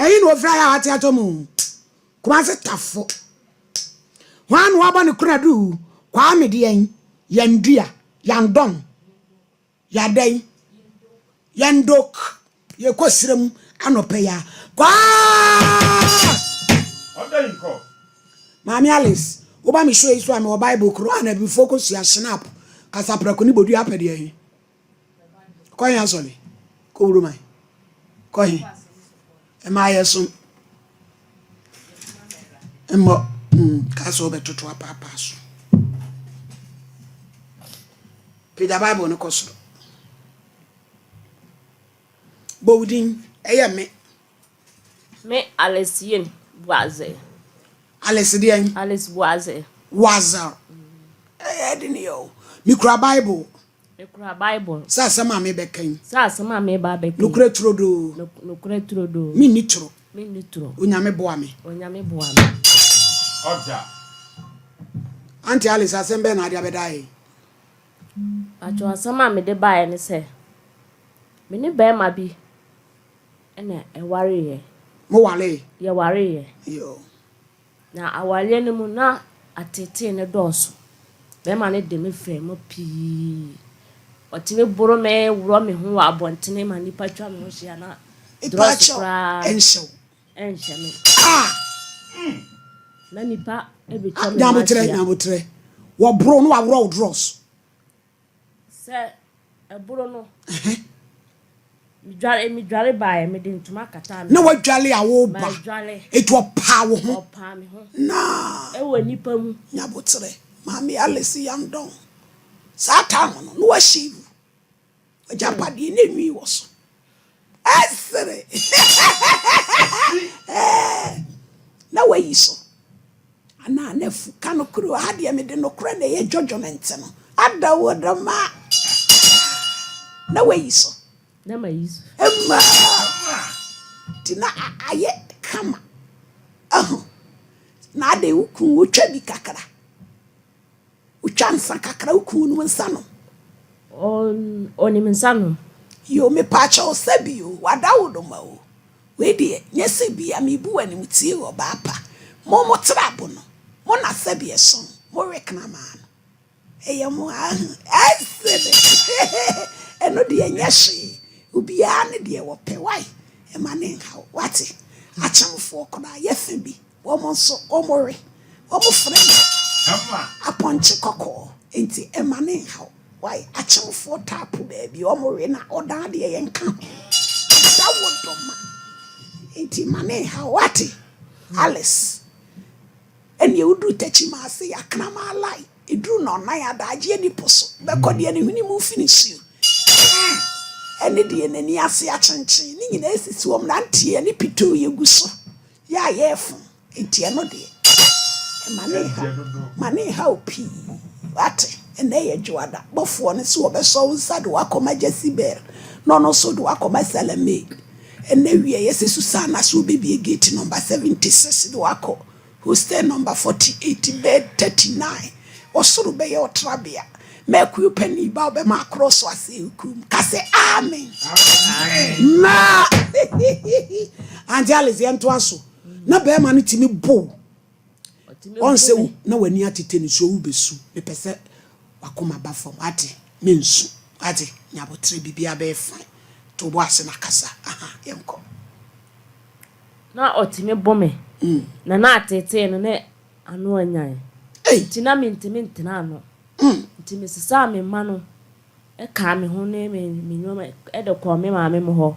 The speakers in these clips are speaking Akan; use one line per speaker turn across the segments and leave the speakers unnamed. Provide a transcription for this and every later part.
Ɛyi na ofira yɛ a wate atɔ mu. Kumase Tafo. Hwan na wabɔ ne konadu? Kwame deɛn? Yɛndua, yɛndɔn, yɛadɛn, yɛndok. Yɛkɔ serɛ mu anɔpɛ yi a. Kwaa!
Ɔda yi kɔ.
Maame Alice, woba me show yi so a mewɔ Bible koro a na abibifoɔ kɔsua Schnapp, kasaprɛko ne bodua apɛ deɛ he? Kɔ he asɔre? Kɔ Wuruman. Kɔ he? Ɛma yɛsom. Mmɔ ka sɛ wobɛtoto apaapaa so. Pagya Bible no kɔ soro. Bɔ wo din, ɛyɛ me.
Me Alice Yin Boaze.
Alice deɛn?
Alice Boaze.
Wazel. Ɛyɛ ɛde ne yɛ o. Mekura Bible.
Mekura Bible.
Sɛ asɛm a mebɛka yi.
Sɛ asɛm a meba abɛka yi.
Nokorɛ turodoo.
Nokorɛ turodoo.
Menni toro.
Menni toro.
Onyame boa me.
Onyame boa me.
Ɔda.
Auntie Alice, asɛm bɛn na ade abɛda yɛ?
Atwo asɛm a mede baeɛ ne sɛ, me ne bɛrima bi ɛna ɛwareeɛ.
Mo wale?
Yɛwareeɛ.
Yo.
Na awareɛ no mu na atetee no dɔɔso. Bɛrima no de me fɛ mu pii. Ɔtumi boro me, worɔ me ho wɔ abɔntene ma nnipa twa me ho hyia na drɔs koraa
ɛnhyɛw.
Ɛnhyɛ me.
Ah!
Na nnipa bɛtwa me ho
Nyabotrɛ,
ahyia.
nyabotrɛ. Wɔboro no waworɔ wo drɔs.
Sɛ ɛboro no, medware baeɛ, mede ntoma kataa me
Na
ho.
wadwale a woba.
Madwale.
Etu ɔpaa wo ho.
Ɔpaa me ho.
Na
ɛwɔ nnipa mu.
Nyabotrɛ. Maame Alice yandɔn. Saa time no, na wahyɛ agyapadeɛ ne nwi wɔ so. Ɛsere. Na wayi so. Anaa na afu ka no kuro ha deɛ mede nokorɛ na ɛyɛ judgment no. Ada wo dɔma. Na wayi so.
Na mayi so.
Ɛma. Nti na ayɛ kama. Ɛho. Na ade wo kun wotwa bi kakra. Wotwa nsa kakra, wo kun no nsa no.
Ɔnim nsa nom.
Yo, mepaakyɛw sɛ bi o, wada wo dɔma o. Wei deɛ, nyɛ sɛ bi a mebu w'anim tie wɔ baa pa. Mo tra bo no, mo na sɛ bi ɛso, mo we kramaa no. Ɛyɛ mo ahu. Ɛsere. Ɛno deɛ nyɛ hwee. Obiara ne deɛ wɔpɛ wae. Ɛma ne nhaw. Wate? Akyemfoɔ koraa yɛfa bi. Wɔn nso wɔn we. Wɔn frɛ no
Kama.
apɔnkye kɔkɔɔ. Nti ɛma ne nhaw. Wae, akyemfoɔ taapo baabi wɔn we na ɔdan deɛ yɛnka ho. Ada wo dɔma. Nti ma ne nhaw. Wate? Alice. Ɛnea woduru Tɛkyima ase yɛ akraman lai. Eduru na ɔnan adagye ani po so. Bɛkɔ deɛ ne hwene mu fi ne suo. Ɛne deɛ n'ani ase akyenkyen. Ne nyinaa sisi wɔn mmeranteɛ ne pitoo yɛ gu so. Yɛ a yɛɛfo. Nti ɛno deɛ, ɛma ne ha.
Ɛdeɛ dodo.
Ma ne ha pii. Wate? Ɛnɛ yɛ dwoada. Bɔfoɔ no sɛ wɔbɛsɔ wo nsa de wakɔma Jezebel. Na ɔno nso de wakɔma Salome. Ɛnɛ wie yɛ sɛ Susana so wobɛbie gate number 76 de wakɔ hostel number 48, bed 39. Ɔsoro bɛyɛ ɔtrabea. Mɛkuo pani ba wobɛma akorɔ so ase kum. Ka sɛ amen.
Amen.
Na Auntie Alice, yɛntoa so. Na bɛrima no tumi bo.
Ɔtumi
Ɔnsɛ
bo
wo
me.
na w'ani atete ne so wobɛsu. Mepɛ sɛ wakoma ba fam. Wate? Mensu. Wate? Nyabotrɛ, biribiara bɛyɛ fine. To bo ase na kasa. Aha, yɛnkɔ.
Na ɔtumi bo me. Na atetee no ne ano anyan.
Ei!
Nti na mentumi ntena ano. Nti mesesaa me mma no ɛkaa me ho ne me nneɛma ɛde kɔɔ me maame mu hɔ.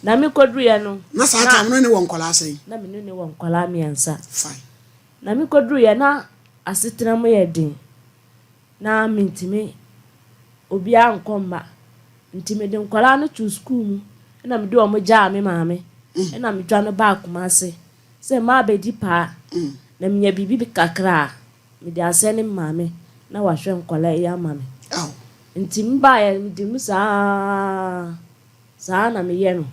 Na mekɔduruiɛ no,
Na saa time no ne wɔ nkɔlaa sɛn?
Na me ne ne wɔ nkɔlaa 3.
Fine.
Na mekɔduruiɛ na asetena mu yɛ den. Na mentumi obiara nkɔ mma. Nti mede nkɔlaa no too sukuu mu ɛna mede wɔn gyaa me maame. Ɛna medwane baa Kumase sɛ mmaa bɛdi paa. Na menya biribi bi kakra a mede asɛ ne me maame na wahwɛ nkɔlaa yi ama me.
Aw.
Nti mebaeɛ mede mu saa saa na meyɛ no.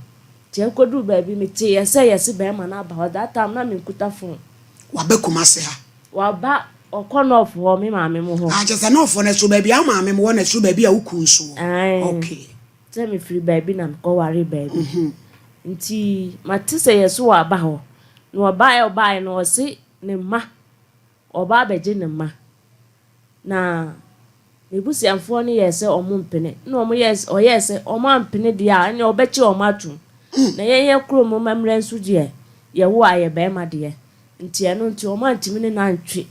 Nti ɛkɔduru baabi meteeɛ sɛ yɛse bɛrima no aba hɔ. That time na menkuta phone.
Waba Kumase ha?
Waba, ɔkɔ North hɔ, me maame mu hɔ.
Ah, kyerɛ sɛ North no so baabi a wo maame mu wɔ na so baabi a wo kun so wɔ.
Ae.
Okay.
Sɛ mefiri baabi na mekɔware baabi. Nti mate sɛ yɛse waba hɔ. Na ɔbaeɛ a ɔbaeɛ no ɔse ne mma, ɔreba abɛgye ne mma. Na m'abusuafoɔ no yɛɛ sɛ wɔmpene. Ɛna wɔyɛɛ sɛ, ɔyɛɛ sɛ wɔampene deɛ a, ɛnneɛ ɔbɛkye wɔn atom. Na yɛn yɛn kurom amammerɛ nso deɛ, yɛwo a ɛyɛ barima deɛ. Nti ɛno nti wɔantumi ne no antwe.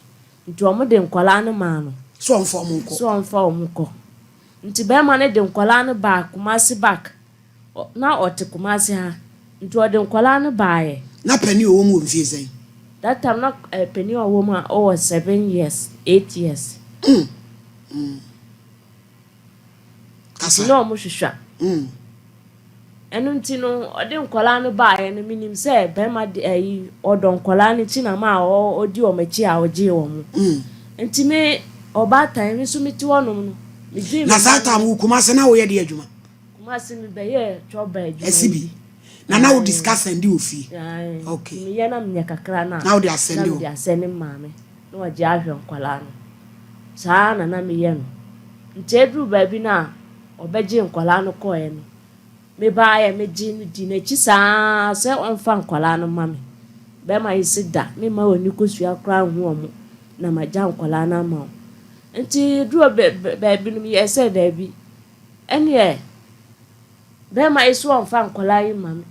Nti wɔde nkwadaa no maa no.
Sɛ ɔmfa wɔn nkɔ.
Sɛ ɔmfa wɔn nkɔ. Nti barima no de nkwadaa no baa Kumasi back. Na ɔte Kumasi ha. Nti ɔde nkwadaa no baeɛ.
Na panin a ɔwɔ mu wɔ mfie sɛn?
That time na panin a ɔwɔ mu a ɔwɔ 7 years, 8 years.
Kasa.
Nti na wɔn hwehwɛ. Ɛno nti no ɔde nkwadaa no baeɛ no, menim sɛ barima de ɛyi ɔdɔ nkwadaa no nti na ma ɔdi wɔn akyi a ɔgyee wɔn. Nti me ɔbaatan me nso mete hɔnom no, medwene
Na
me
saa
mma no.
time wo Kumasi na woyɛ de adwuma?
Kumasi mebɛyɛɛ chɔba adwuma
Ɛsi
yi
bi. Na na wode sika sɛnde wɔ fie?
Ae.
Okay.
Meyɛ na menya kakra no a,
Na wode
na
asɛnde
mede
hɔ?
asɛnde me maame na wagye ahwɛ nkwadaa no. Saa na na meyɛ no. Nti ɛduru baabi no a ɔbɛgye nkwadaa no kɔeɛ no, mebaeɛ megye no di n'akyi saa sɛ ɔmfa nkwadaa no ma me. Bɛrima yi se da, memma w'ani kosua koraa nhu wɔn na magya nkwadaa no ama wo. Nti duru baabi no meyɛɛ sɛ daabi. Ɛneɛ bɛrima yi so ɔmfa nkwadaa yi mma me.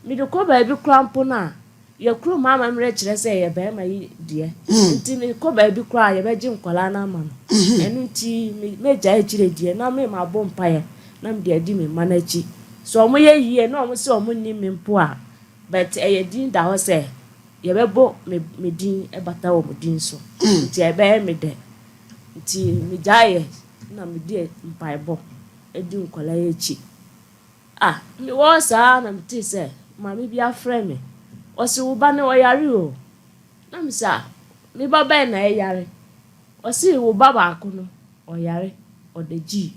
Mede kɔ baabi koraa mpo no a, yɛ kurom amammerɛ kyerɛ sɛ ɛyɛ bɛrima yi deɛ. Nti mekɔ baabi koraa a yɛbɛgye nkwadaa no ama no. Ɛno nti mɛgyae akyire deɛ na me mabɔ mpaeɛ na mede adi me mma no akyi. Sɛ ɔmo yɛ yie na ɔmo sɛ ɔmo nnim me mpo a, but ɛyɛ din da hɔ sɛ yɛbɛbɔ me din bata wɔ mo din so. Nti ɛbɛyɛ me dɛ. Nti megyaeɛ na mede mpaebɔ adi nkwadaa yi akyi. Ah, mewɔ hɔ saa na metee sɛ maame bi afrɛ me. Ɔse wo ba no ɔyare o. Na me sɛ ah, me ba bɛn na ɛyare? Ɔse wo ba baako no ɔyare, ɔda gyii.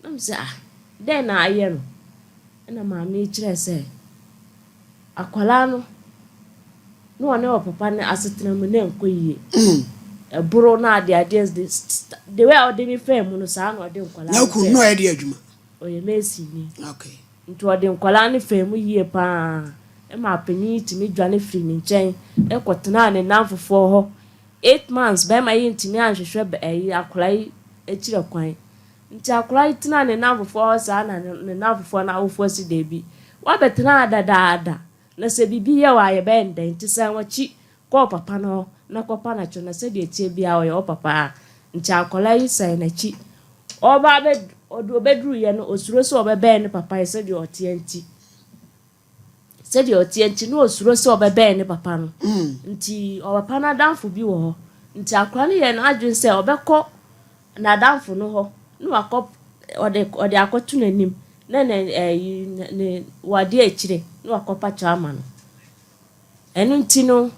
Na me sɛ ah, dɛn na ayɛ no? Ɛna maame yi kyerɛɛ sɛ akwadaa no na ɔne ɔpapa no asetena mu na ɛnkɔ yie. Ɛboro na ade adeɛ the way a ɔde me faa mu no, saa na ɔde nkwadaa
Na
no
okunu
faa
na
mu.
ɔyɛ de adwuma?
Ɔyɛ masonni.
Okay.
Nti ɔde nkwadaa no faa mu yie paa. Ɛma panin yi tumi dwane firi ne nkyɛn ɛkɔtenaa ne nnamfofoɔ hɔ. 8 months bɛrima yi ntumi anhwehwɛ ɛyi akwadaa yi akyire kwan. Nti akwadaa yi tenaa ne nnamfofoɔ hɔ saa na ne nnamfofoɔ no awofoɔ si daabi. Wabɛtena dadaada na sɛ biribi yɛ wɔ a yɛbɛyɛ no dɛn? Nti san w'akyi kɔɔ papa no hɔ na kɔpa n'akyi na sɛdeɛ tie biara ɔyɛ wo papa a. Nti akwadaa yi san n'akyi. Ɔba abɛ ɔde ɔbɛduruiɛ no, osuro sɛ ɔbɛbɛn ne papa yi sɛdeɛ ɔteɛ nti. Sɛdeɛ ɔteɛ nti na osuro sɛ ɔbɛbɛn ne papa no. Nti ɔpapa n'adamfo bi wɔ hɔ. Nti akwadaa no yɛɛ n'adwene sɛ ɔbɛkɔ n'adamfo no hɔ na wakɔ ɔde akɔto n'anim na ne ɛyi ne wade akyire na wakɔpa kyɛw ama no. Ɛno nti no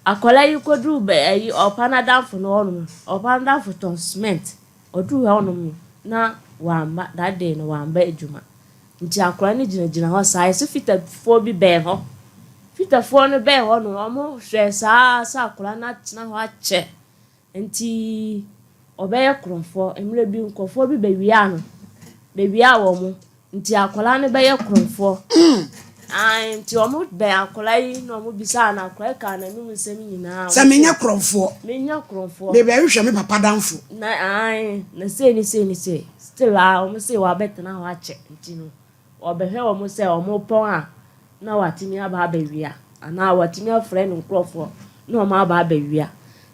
akwadaa yi kɔduru bɛ ɛyi ɔpa n'adamfo no hɔnom. Ɔpa n'adamfo tɔn cement. Ɔduru hɔnom no na wamba, that day no wamba adwuma. Nti akwadaa no gyinagyina hɔ saa. Yɛsɛ fitafoɔ bi bɛn hɔ. Fitafoɔ no bɛn hɔ no, wɔn hwɛ saa sɛ akwadaa no atena hɔ akyɛ. Nti ɔbɛyɛ korɔmfoɔ. Mmerɛ bi nkurɔfoɔ bi bɛwia no, bɛwia wɔn. Nti akwadaa no bɛyɛ korɔmfoɔ. Ae, nti wɔn bɛn akwadaa yi na wɔn bisaa no, akwadaa yi kaa n'anum nsɛm nyinaa.
Sɛ menyɛ korɔmfoɔ.
Menyɛ korɔmfoɔ.
Mebɛhwehwɛ me papa damfo.
Na ae, na sei ne sei ne sei. Still a wɔn se wabɛtena hɔ akyɛ nti no, wɔbɛhwɛ wɔn sɛ wɔn pɔn a na watumi aba abɛwia anaa watumi afrɛ ne nkurɔfoɔ na wɔn aba abɛwia.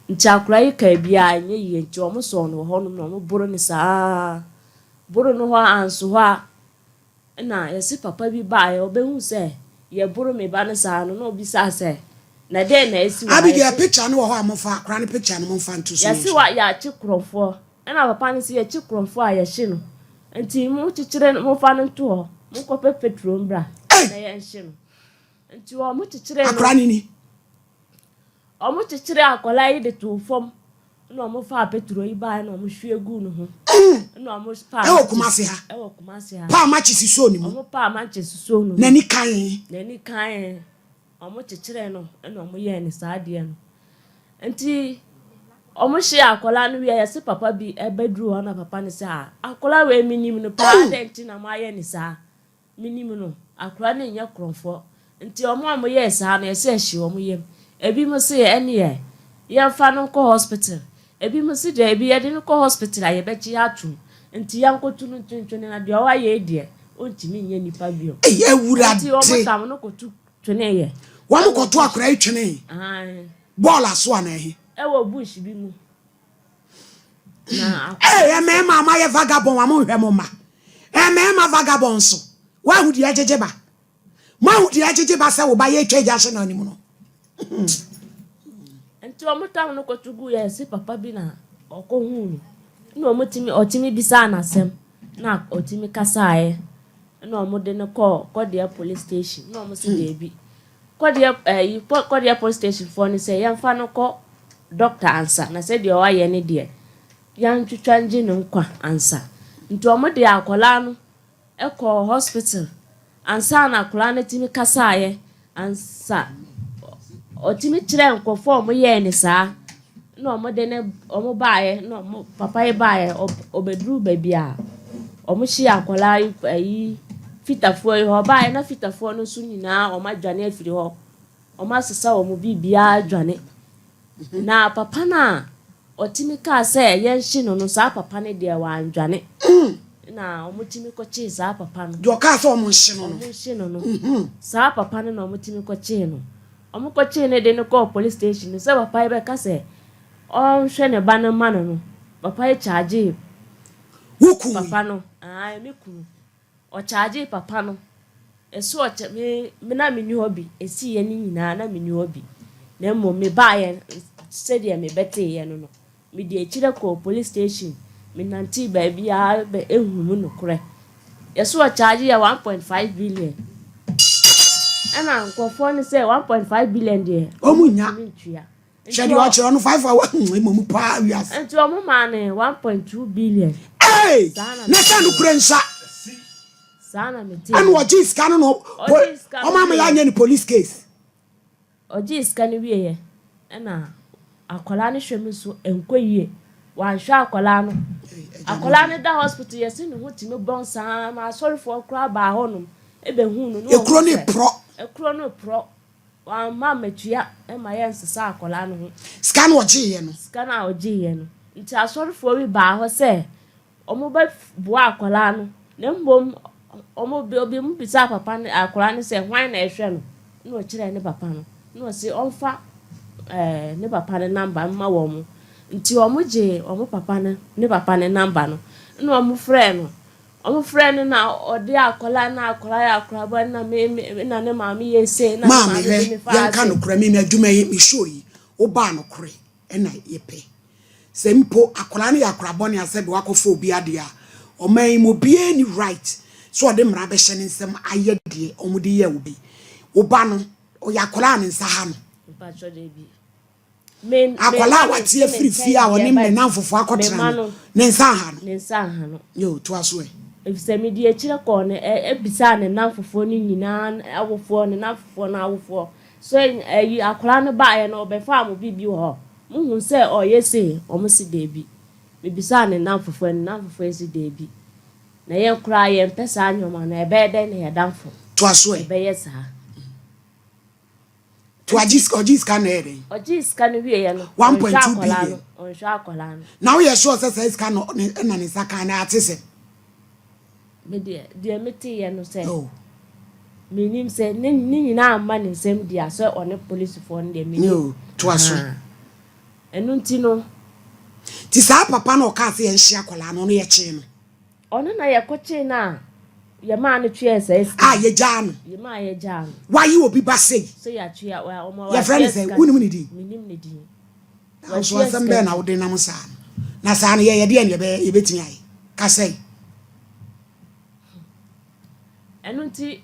Nti akwadaa yi kaa biara ɛnyɛ yie nti wɔn sɔɔ no wɔ hɔnom na wɔn boro no saa. Boro no hɔ anso hɔ a, ɛna yɛsi papa bi baeɛ, ɔbɛhu sɛ yɛboro me ba no saa no na obisaa sɛ na dɛn na esi wɔ ha?
Abigail, picture no wɔ hɔ a, momfa akwadaa no picture no momfa nto so.
Yɛsi wa yɛakye korɔmfoɔ. Ɛna papa no sɛ yɛkye korɔmfoɔ a yɛhye no. Nti mo kyekyere no, momfa no nto hɔ. Monkɔpɛ petrol mbra na yɛnhye no. Nti wɔn kyekyere no.
Akwadaa no ni.
Wɔn kyekyere akwadaa yi de too fam na wɔn faa petrol yi baeɛ na wɔn hwie guu ne ho. Na wɔn paa
Ɛwɔ Kumasi ha?
Ɛwɔ Kumasi ha.
Paa matches so ne mu?
Wɔn paa matches so ne mu.
N'ani kan?
N'ani kan. Wɔn kyekyere no ɛna wɔn yɛɛ ne saa adeɛ no. Nti wɔn hyɛ akwadaa no wie, yɛsɛ papa bi ɛbɛduru hɔ na papa no sɛ, ah, akwadaa wei mi nim no paa, adɛn nti na mo ayɛ ne saa? Mi nim no. Akwadaa no nyɛ korɔmfoɔ. Nti wɔn a wɔyɛɛ saa no, yɛse ɛhye wɔn yam. Ebinom se ɛneɛ yɛmfa no nkɔ hospital. Ebinom se daabi yɛde no kɔ hospital a yɛbɛkye atom. Nti yɛnkɔto no ntwentwene na deɛ wayɛ yi deɛ ɔntumi nyɛ nipa bio.
Ei Awurade.
Nti wɔn tam no kɔto tweneeɛ.
Wɔn kɔto akwadaa yi twenee.
Aane.
Bɔɔl aso anaa ɛhe?
Ɛwɔ bush bi mu. Na
Ee mmarima a moayɛ vagabond a monhwɛ mo mma. Mmarima vagabond nso, woahu deɛ ɛgyegye ba? Moahu deɛ ɛgyegye ba sɛ wo ba yɛretwa agya ahyɛ no anim no?
Nti wɔn tam no kɔto gu yɛ se papa bi na ɔkɔhuu no. Ɛna wɔtumi ɔtumi bisaa no asɛm na ɔtumi kasaeɛ. Ɛna wɔde no kɔɔ Kɔdeɛ police station na wɔn se daabi. Kɔdeɛ ɛyi Kɔdeɛ police station foɔ no sɛ yɛmfa no kɔ doctor ansa na sɛdeɛ wayɛ ne deɛ yɛntwitwa ngye ne nkwa ansa. Nti wɔde akwadaa no kɔɔ hospital ansa na akwadaa no tumi kasaeɛ ansa ɔtumi kyerɛɛ nkurɔfoɔ a wɔyɛɛ no saa na wɔde no wɔn baeɛ na wɔn papa yi baeɛ ɔbɛduru baabi a wɔhyia akwadaa yi ayi fitafoɔ yi hɔ ɔbaeɛ na fitafoɔ no nso nyinaa wɔadwane afiri hɔ wɔasesa wɔn biribiara adwane na papa no a Ɔtumi kaa sɛ yɛnhye no no, saa papa no deɛ wandwane. Na wɔtumi kɔkyee saa papa no.
Deɛ ɔkaa sɛ wɔnhye no no.
Wɔnhye no no. Saa papa no na wɔtumi kɔkyee no. Wɔkɔkyee no de no kɔɔ police station no, sɛ papa yi bɛka sɛ ɔnhwɛ ne ba no mma no no, papa yi kyagyee
Wo kunu yi?
papa no. Ae, me kunu. Ɔkyagyee papa no. Ɛso ɔkyɛ me me na menni hɔ bi. Ɛsiiɛ no nyinaa na menni hɔ bi. Na mmom mebaeɛ sɛdeɛ mebɛteeɛ no no, mede akyire kɔɔ police station. Menantee baabiara bɛ ɛhuu mu nokorɛ. Yɛso ɔkyaagye yɛ 1.5 billion. Ɛna nkurɔfoɔ no sɛ 1.5 billion deɛ
Wɔn nnya.
wɔntumi ntua.
Hwɛ deɛ ɔkyerɛ ɔno 5 hour mmom paa wiase.
Nti ɔmo maa no 1.2 billion.
Hey!
Saa na
Na sɛ
metee.
no kura nsa.
Saa na metee.
Ɛna ɔgyee sika no na
Ɔgyee sika no
ɔmo ama
wieɛ.
yɛanyɛ no police case.
Ɔgyee sika no wieɛ ɛna akwadaa no hwɛ mu nso ɛnkɔ yie. Wanhwɛ akwadaa no. Akwadaa no da hospital yɛse ne ho tumi bɔn saa ma asɔrefoɔ koraa baa hɔnom ɛbɛhuu no na wɔhuu
Ekuro no
sɛ
reporɔ.
ekuro no reporɔ. Wamma ammetua ma yɛnsesa akwadaa no ho.
Sika no ɔgyeeɛ no.
Sika no a ɔgyeeɛ no. Nti asɔrefoɔ bi baa hɔ sɛ wɔbɛboa akwadaa no, na mmom wɔn ebinom bisaa papa no akwadaa no sɛ hwan na ɛhwɛ no, ɛna ɔkyerɛɛ ne papa no, ɛna ɔse ɔmfa ɛɛ ne papa no namba mma wɔn. Nti wɔgyee wɔn papa no ne papa no namba no, ɛna wɔfrɛɛ no. Wɔfrɛɛ no na ɔde akwadaa na akwadaa yɛ akwadaa bɔ na me me na ne maame yɛ sei na ne
Maame
maame
hwɛ
de me faa
yɛnka
ase.
nokorɛ me m'adwuma yi me show yi wobaa nokorɛ ɛna yɛpɛ sɛ mpo akwadaa no yɛ akwadaa bɔne a sɛbi wakɔfa obi adeɛ a ɔman yi mu obiara ni right sɛ ɔde mmara bɛhyɛ ne nsam ayɛ deɛ wɔde yɛ obi wo ba no ɔyɛ akwadaa a ne nsa ha no.
Mpakyɛ dabi. Me me
Akwadaa
mma
a
no
wate
nte me
afiri
nkyɛn
fie a
deɛ
ɔne ne
but
nnamfofoɔ
me
akɔtena
mma
no,
no
ne nsa nha no.
ne nsa nha no.
Yo, toa so ɛ.
Efisɛ mede akyire kɔɔ no ɛ bisaa ne nnamfofoɔ no nyinaa awofoɔ, ne nnamfofoɔ no awofoɔ sɛ ayi akwadaa no baeɛ no ɔbɛfaa mo biribi wɔ hɔ? Mohuu sɛ ɔreyɛ sei? Wɔn se dabi. Mebisaa ne nnamfofoɔ, ne nnamfofoɔ yi se dabi. Na yɛn koraa yɛmpɛ saa nneɛma no, ɛbɛyɛ dɛn na yɛn adamfo
Toa so ɛ.
bɛyɛ saa?
To agye sika ɔgye sika na ɛyɛ dɛn.
Ɔgyee sika no wieɛ no,
1.2
ɔnhwɛ akwadaa
billion.
no, ɔnhwɛ akwadaa no.
Na woyɛ sure sɛ saa sika no ne ɛna ne nsa kan na ate sɛm?
Me deɛ, deɛ meteeɛ no sɛ,
Oh.
menim sɛ ne ne nyinaa amma ne nsam deɛ a, sɛ ɔne polisifoɔ no deɛ menim.
Yo, toa so.
Ahaa. Ɛno nti no.
Nti saa papa no a ɔkaa sɛ yɛnhye akwadaa no, ɔno yɛkyee no?
Ɔno na yɛkɔkyee no a yɛmaa no tuaa saa sika
A
no.
yɛgyaa no.
Yɛmaa yɛgyaa no.
Waye obi ba sei.
Sɛ yɛatua, wa, ɔma
Yɛfrɛ no
watua
sɛn?
sika.
Wonim ne din?
Mennim ne din.
Nanso
Watua
asɛm
sika
bɛn na
nti.
wode nam saa no? Na saa no yɛyɛ deɛn na yɛbɛyɛ, yɛbɛtumi ayɛ? Kasa yi.
Ɛno nti,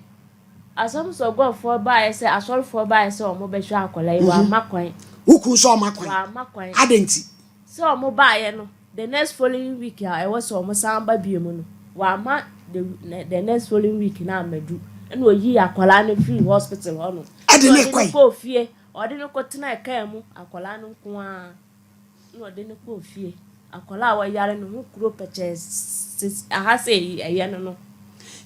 Asɔmsɔ gɔfoɔ baeɛ sɛ, asɔrefoɔ baeɛ sɛ wɔbɛhwɛ akwadaa yi, wamma kwan.
Wo kunu sɛ ɔmma kwan?
Wamma kwan.
Adɛn nti?
Sɛ ɔmo baeɛ no, the next following week a ɛwɔ sɛ ɔmo san ba bio mu no, wamma the the next following week no ammɛdu. Ɛna oyii akwadaa no firii hospital hɔ nom.
Ɛde
Ɛna
no
ɔde no
kɔe?
kɔɔ fie. Ɔde no kɔtenaa kaa mu, akwadaa no nko ara. Ɛna ɔde no kɔɔ fie. Akwadaa a ɔyare ne ho kuro pɛkyɛɛ sisi aha sei ɛyɛ no no.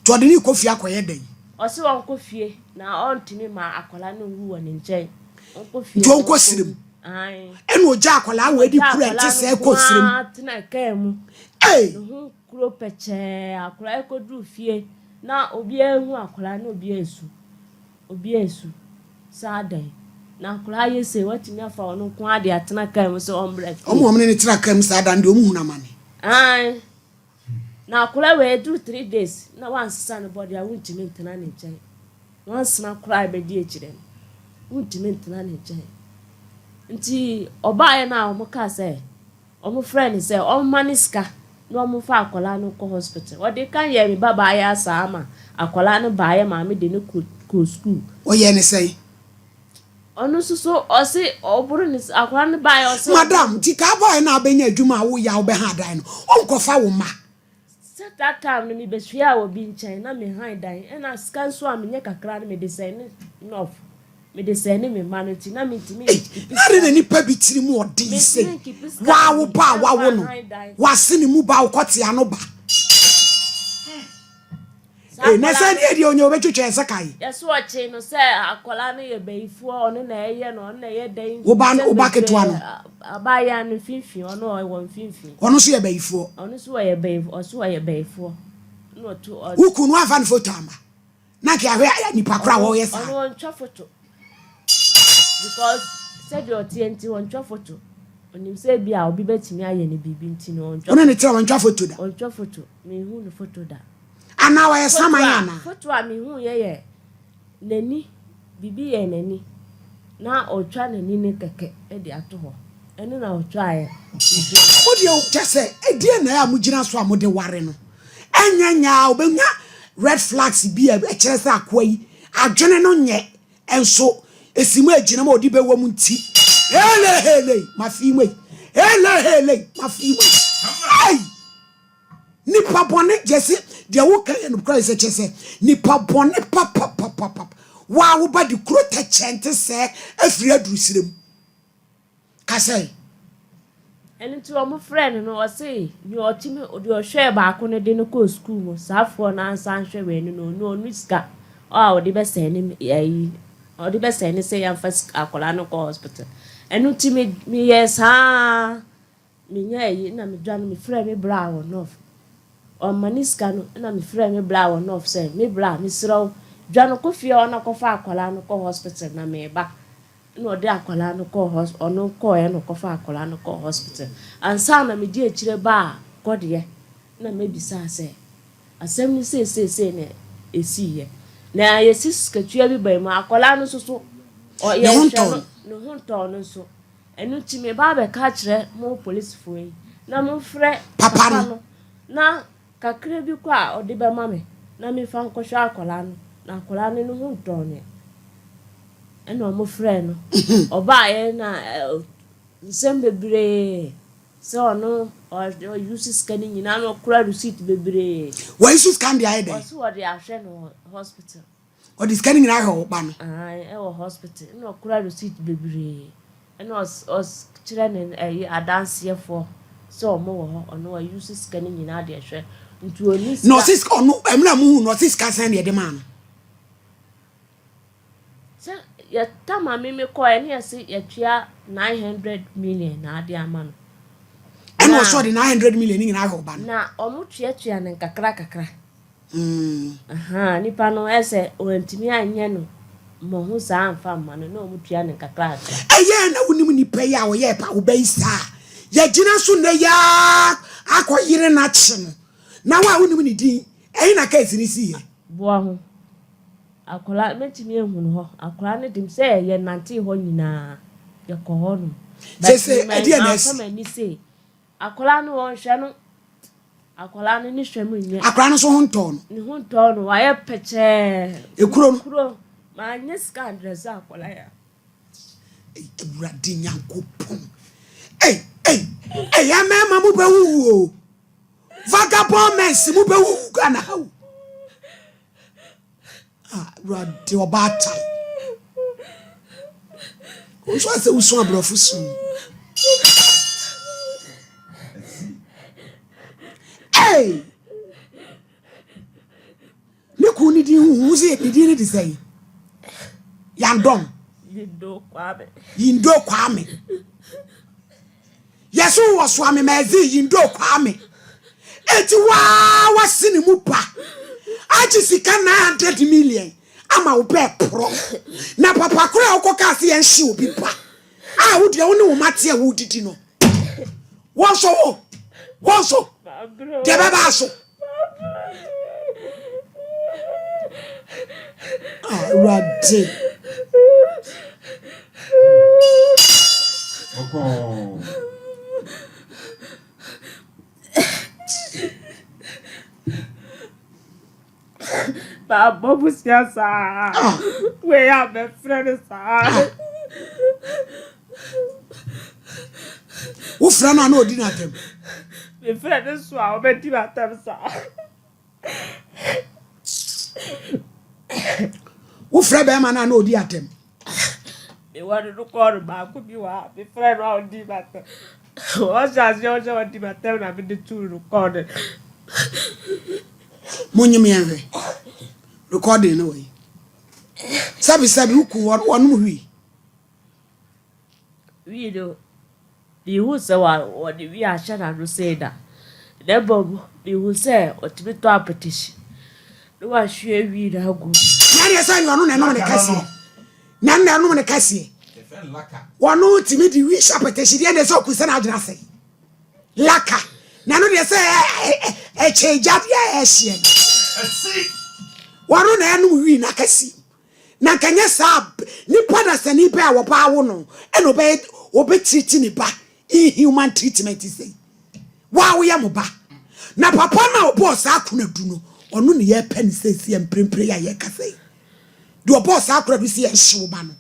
Nti ɔde no rekɔ fie akɔyɛ dɛn?
Ɔse ɔnkɔ fie na ɔntumi ma akwadaa no nwu wɔ ne nkyɛn. Ɔnkɔ fie
Nti ɔnkɔ serem.
Ae.
Ɛna ɔgya akwadaa wɔ adi
Ɔgya
kura nte
akwadaa
sɛ
no
kɔ
nko
serem.
ara tena kaa mu.
Ei!
Ne ho kuro pɛkyɛɛ. Akwadaa yi kɔduru fie na obiara hu akwadaa no na obiara resu. Obiara resu. Sɛ adɛn? Na akwadaa yɛ sei, watumi afa ɔno nko ara de atena kaa mu sɛ ɔmmra fie.
Wɔn a wɔne no tra kaa mu saa da no deɛ, wɔhunu amane.
Ae. Na akwadaa wei ɛduru 3 days na wansesa ne body a, wontumi ntena ne nkyɛn. Wansena koraa a ɛbɛdi akyire no, wontumi ntena ne nkyɛn. Nti ɔbaeɛ no a wɔn kaa sɛ, wɔn frɛ no sɛ ɔmma ne sika na wɔn mfa akwadaa no nkɔ hospital. Ɔde ka yɛɛ me ba baayɛ asaa ama akwadaa no baayɛ maame de no kɔ school.
Ɔyɛɛ ne sɛn?
Ɔno nso so ɔse ɔboro ne akwadaa no baayɛ ɔse.
Madam, nti kaa baayɛ na abɛnya adwuma a woyɛ a wobɛha adan no, wonkɔfa wo mma?
Sɛ that time no mebɛsuaa wɔ bi nkyɛn na mehan dan ɛna sika nso a menyɛ kakra no mede sɛn ne nɔf mede sɛn ne me mma no nti na mentumi
Ei,
nkeep
na ade na
sika.
nipa bi tiri mu ɔden sei.
Mentumi nkeep sika
Waa
no
wo
bi
ba a wawo
ɛmfa
no,
han dan.
wase ne mu ba wokɔtea no ba.
Saa
Ei, na
akwadaa
sɛ
no
deɛ deɛ onya obɛtwitwa ɛsɛ kae.
Yɛso ɔkye no sɛ akwadaa no yɛ bayifoɔ, ɔno na ɛyɛ no, ɔno na ɛyɛ dɛn.
Wo ba
Nsɛm
wo ba ketewa no.
bebree abaayewa no mfimfini, ɔno ɔwɔ mfimfini.
Ɔno nso yɛ bayifoɔ.
Ɔno nso ɔyɛ bayifoɔ, ɔso ɔyɛ bayifoɔ. Na ɔto ɔ.
Wo kunu amfa ne photo amma. Na nka yɛahwɛ nipa koro a wɔyɛ saa.
Ɔno ɔntwa photo. Because sɛdeɛ ɔteɛ nti ɔntwa photo. Onim sɛ ebi a obi bɛtumi ayɛ no biribi nti no ɔntwa.
Ɔne ne tena ɔntwa photo da.
Ɔntwa photo. Menhu no photo da.
Anaa ɔyɛ saman anaa?
Photo a mehu yɛ yɛ n'ani, biribi yɛ n'ani na ɔtwa n'ani no kɛkɛ de ato hɔ. Ɛno na ɔtwaeɛ.
Mo deɛ kyɛ sɛ ɛdeɛn na ɛyɛ a mogyina so a mode ware no? Ɛnyɛ nyɛ a wobɛnya red flags bi a ɛkyerɛ sɛ akoa yi adwene no nyɛ nso ɛsi mu agyina mu a ɔde bɛwɔ mu nti hele hele mafi mu ei hele hele mafi mu ei nipa bɔne gyesi deɛ woka yɛ nokorɛ sɛ kyɛ sɛ nipa bɔne papapapapa waa woba de kuro tɛkyɛnte sɛ afiri aduru serɛ mu kasɛe.
Ɛno nti wɔn frɛ no no ɔse nea ɔtumi deɛ ɔhwɛɛ baako no de no kɔɔ sukuu mu saafoɔ no ansa nhwɛ wei no no ɔno ɔno sika a ɔde bɛsɛn ne ayi ɔde bɛsɛn ne sɛ yɛmfa sika akwadaa no kɔ hospital. Ɛno nti me meyɛɛ saa menyɛ ayi na medwa no mefrɛ me bra wɔ north ɔma ne sika no na mefrɛ me bra wɔ north sɛ me bra mesrɛ wo dwa no kɔ fie hɔ na kɔfa akwadaa no kɔ hospital na meba. Na ɔde akwadaa no kɔɔ hos ɔno kɔɔɛ na ɔkɔfa akwadaa no kɔɔ hospital ansa na medi akyire baa kɔdeɛ na mɛbisaa sɛ asɛm no seeseesei na ɛsiiɛ na yɛsi sikatua bi baa mu akwadaa no nso so
Ne ho
yɛhwɛ
ntɔɔ
no
no.
Ne ho ntɔɔ no nso ɛno nti meba abɛka akyerɛ mo polisifoɔ yi na momfrɛ
papa
papa
no
no na kakra bi kɔ a ɔde bɛma me na memfa nkɔhwɛ akwadaa no na akwadaa no ne ho ntɔɔ no ɛna ɔmo frɛ no ɔbaeɛ na nsɛm bebree sɛ ɔno ɔuse sika no nyinaa na ɔkora receipt bebree.
Wɔyi so sika no de ayɛ dɛn?
Ɔso wɔde ahwɛ no wɔ hospital.
Ɔde sika no nyinaa ahwɛ wo ba no?
Ae, ɛwɔ hospital ɛna ɔkora receipt bebree ɛna ɔkyerɛ ne ɛyi adanseɛfoɔ sɛ ɔmo wɔ hɔ ɔno ɔuse sika no nyinaa de ahwɛ nti ɔni sika.
Na ɔsi sika ɔno ɛmuna mu hu no ɔsi sika sɛn deɛ ɛde maa no?
Sɛ yɛta maame mi kɔɛ ne yɛsi yɛtua 900 million na ade ama no.
Ɛna ɔsɔ ɔde 900 million ne nyinaa ahwɛ ɔba no?
Na ɔmo tuatua ne nkakra kakra. Nipa no ɛsɛ wɔntumi anyɛ no mmɔho saa amfa mma no na ɔmo tua ne nkakra kakra.
Ɛyɛ na wonim nipa yi a ɔyɛ pa wo bɛyi saa yɛgyina so nnɛ yaa akɔ yere n'akye no na wo a wonim ne din ɛyi na case ne si yɛ.
Boa ho akwadaa mɛtumi ehunu hɔ akwadaa no dim sɛ yɛnante hɔ nyinaa yɛkɔ hɔ nom.
Sese ɛdeɛ na ɛsi?
Amfa m'ani se akwadaa no wɔnhwɛ no akwadaa no ne hwɛ mu nyɛ.
Akwadaa no nso ho ntɔɔ no?
Ne ho ntɔɔ no wayɛ pɛkyɛɛ.
Ekuro no.
Kuro maa nye sika andrɛsɛ akwadaa yɛ.
Awurade Nyankopɔn. Ei ei ei mmarima mo bɛwuwu o. Vagabond men mo bɛwuwu Ghana ha o. Ah, Awurade ɔbaatan. Wo nso asɛ wosu aborɔfo su. Ei! Ne kun ne din huhu. Wo se ne din ne de sɛn? Yandɔn.
Yindo Kwame.
Yindo Kwame. Yɛso wɔ Soame Magazine Yindo Kwame. Eti waa wase ne mu pa. Agye sika 900 million ama wo bɛɛ porɔ. Na papa koro a wokɔ kaa se yɛnhye obi ba a wo deɛ wo ne wo ma te a wodidi no. Wɔn nso wo wɔn nso deɛ bɛbaa so. Ah, Awurade.
Maabɔ bosea saa.
Ah.
Wei a mɛfrɛ no saa.
Ah. Wofrɛ no a na ɔdi no atɛm.
Mefrɛ no so a ɔbɛdi me atɛm saa.
Wofrɛ bɛrima no a na ɔdi atɛm.
Mewɔ no no kɔɔro baako bi wɔ ha. Mefrɛ no a ɔdi me atɛm. Ɔhyɛ aseɛ ɔhyɛ ɔdi me atɛm na mede tuu no kɔɔ no.
Monyem yɛn hwɛ. Recording no wɔ yi. Sɛbi sɛbi woku wɔn wɔnom hwii.
Wii no, minhuu sɛ wɔde wii ahyɛ n'ano sei da, na mmom mihuu sɛ otumi tɔ apetahyi na wahwie wii no agu mu.
Na ɛneɛ sɛ ɔno na ɛnom ne kɛseɛ. Na ɛno na ɛnom ne kɛseɛ. Ɔno tumi de wii hyɛ apetahyi deɛ ɛneɛ sɛ ɔku sɛ n'adwene asɛe. Laka. Na ɛno deɛ sɛ ɛkyɛ gya deɛ ɛhyeɛ no. Ɔno na ɛnom wii no akɛseɛ. Na anka nyɛ saa a, nipa dasani bɛn a wɔba awo no ɛna ɔbɛyɛ ɔbɛtiriti ne ba inhuman treatment sei? Wo a woyɛ mo ba. Na papa no a ɔbɔɔ saa akonadu no, ɔno ne yɛrepɛ no seesei mprempren yi a yɛrekasa yi. Deɛ ɔbɔɔ saa akonadu sɛ yɛnhye wo ba no